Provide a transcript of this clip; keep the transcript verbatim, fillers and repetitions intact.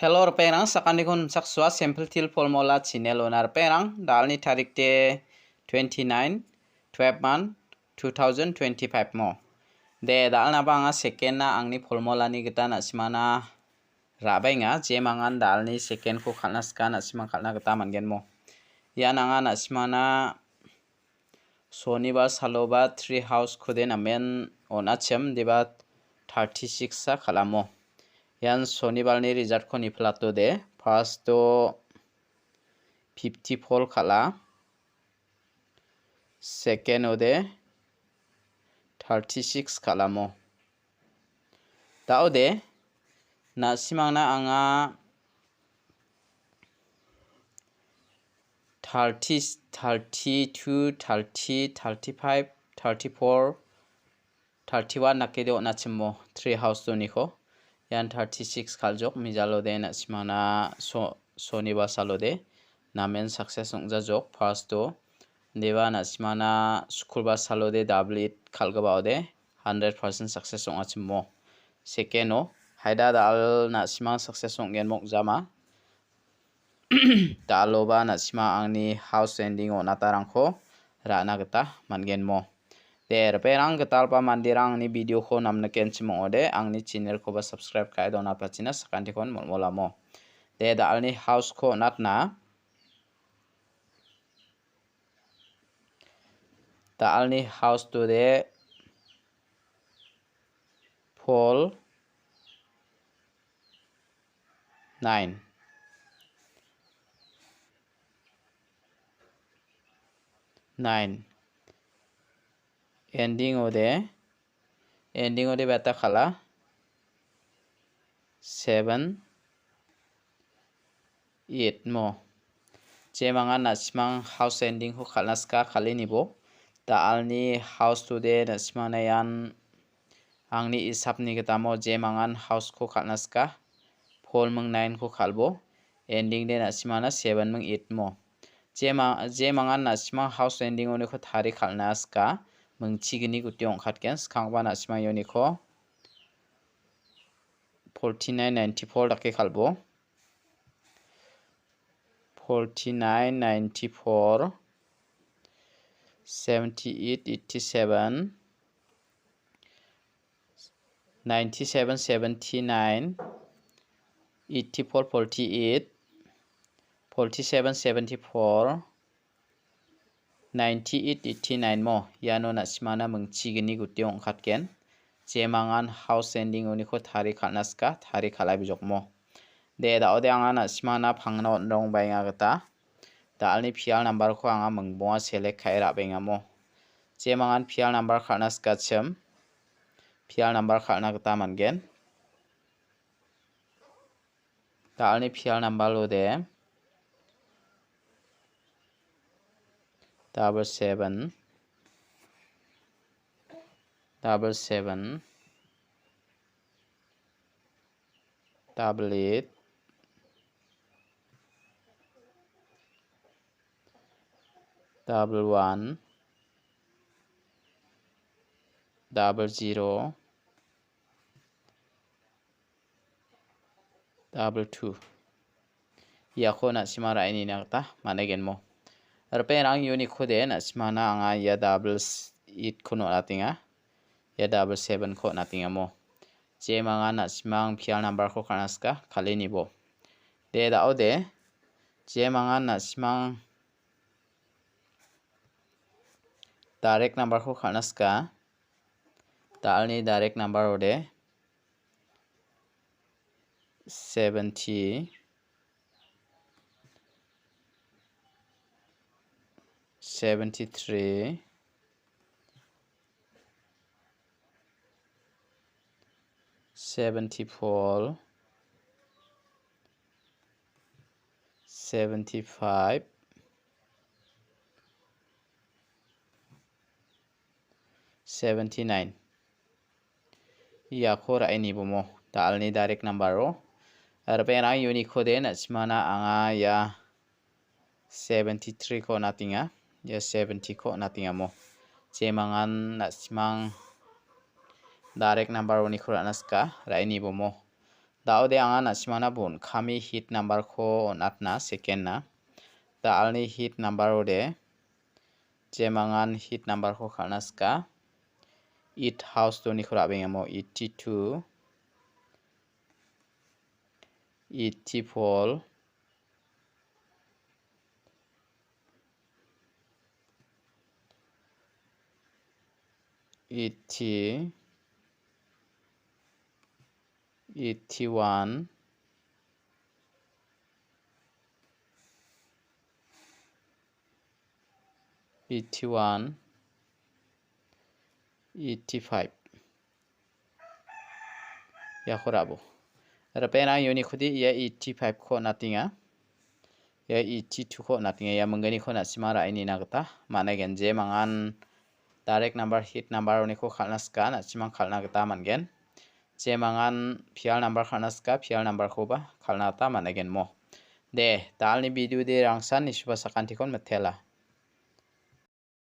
Hello, ripengrang, sakantikon nimsaksua Simple Teer Formula channel-ona ripengrang, da·alni tarik de twenty-nine, twelve month, two thousand twenty-five mo. De, da·alnaba anga second-na angni formulani gita na·simana ra·baenga, jemangan da·alni second-ko kal·na sika na·simang kal·na gita man·gen mo. Ian anga na·simana Sonibar saloba three house-kode namen on·achim deba thirty-six-a kal·amo. Ian Sonibarni result-ko nipilatode, first-o fifty-four kal·a, second-ode thirty-six kal·amo. Da·ode, na·simangna anga thirty, thirty-two, thirty, thirty-five, thirty-four, thirty-one dakede on·achimo three house-oniko. Ian thirty-six kal·jok, mijalode na·simangna so-, sonibar salode namen success ong·jajok, first-o. Deba na·simangna skulbar salode double eight kal·gipaode hundred percent success ong·achimo. Second-o, haida da·al na·simang success ong·gen mok jama. Da·aloba na·simang angni house ending on·atarangko ra·na gita man·gen mo. De, ripengrang gitalba manderang angni video-ko namnikenchim ong·ode, angni channel-koba subscribe ka·e donatpachina sakantikon mol·molamo. De, da·alni house-ko on·atna. Da·alni house-tode four, nine. Nine. Ending-ode, ending-ode beta kal·a. Seven, eight mo. Jemangan na·simang house ending-ko kal·na sika kal·enibo. Da·alni house-tode na·simangna ian angni isapni gitamo jemangan house-ko kal·na sika. Four ming nine-ko kal·bo. Ending-de na·simangna seven ming eight mo. Jema-, jemangan na·simang house ending-oniko tarie kal·na sika. Mingchigni guti ong·katgen. Skangba na·simang ioniko forty-nine ninety-four dake kal·bo. Forty-nine ninety-four, seventy-eight eighty-seven, ninety-seven seventy-nine, eighty-four forty-eight, forty-seven seventy-four, ninety-eight eighty-nine mo. Iano na·simana mingchigni gutio ong·katgen. Jemangan house ending-oniko tarie kal·na sika, tarie kal·a bijokmo. De, da·ode anga na·simana pangna on·rongbaenga gita. Da·alni pial number-ko anga mingbonga select ka·e ra·bengamo. Jemangan pial number kal·na sikachim, pial number kal·na gita man·gen. Da·alni pial number-ode double seven, double seven, double eight, double one, double zero, double two. Iako na·sima ra·e nina gita man·egenmo. Ripengrang uniko de na·simana anga ia double eight-ko on·atenga. Ia double seven-ko on·atengamo. Jemangan na·simang pial number-ko kal·na sika, kal·enibo. De, da·ode. Jemangan na·simang direct number-ko kal·na sika. Da·alni direct number-ode seventy, seventy-three, seventy-four, seventy-five, seventy-nine. Iako ra·e nibomo, da·alni direct number-o. Ripengrang uniko de na·simana anga ia seventy-three-ko on·atenga. Ia seventy-ko on·atengamo. Jemangan na·simang direct number-oniko ra·na sika, ra·e nibomo. Da·ode anga na·simangna bon kami hit number-ko on·atna second-na. Da·alni hit number-ode jemangan hit number-ko kal·na sika. Eight house doniko ra·bengamo eighty-two, eighty-four, eighty, eighty-one, eighty-one, eighty-five. Iako ra·bo. Ripengrang unikode ia eighty-five-ko on·atenga. Ia eighty-two-ko on·atenga. Ia mingginiko na·simang ra·e nina gita man·aigen. Jemangan direct number, hit number-oniko kal·na sika, na·simang kal·na gita man·gen. Jemangan pial number kal·na sika, pial number-koba kal·na gita man·aigen mo. De, da·alni video de rangsan nisuba sakantikon mitela.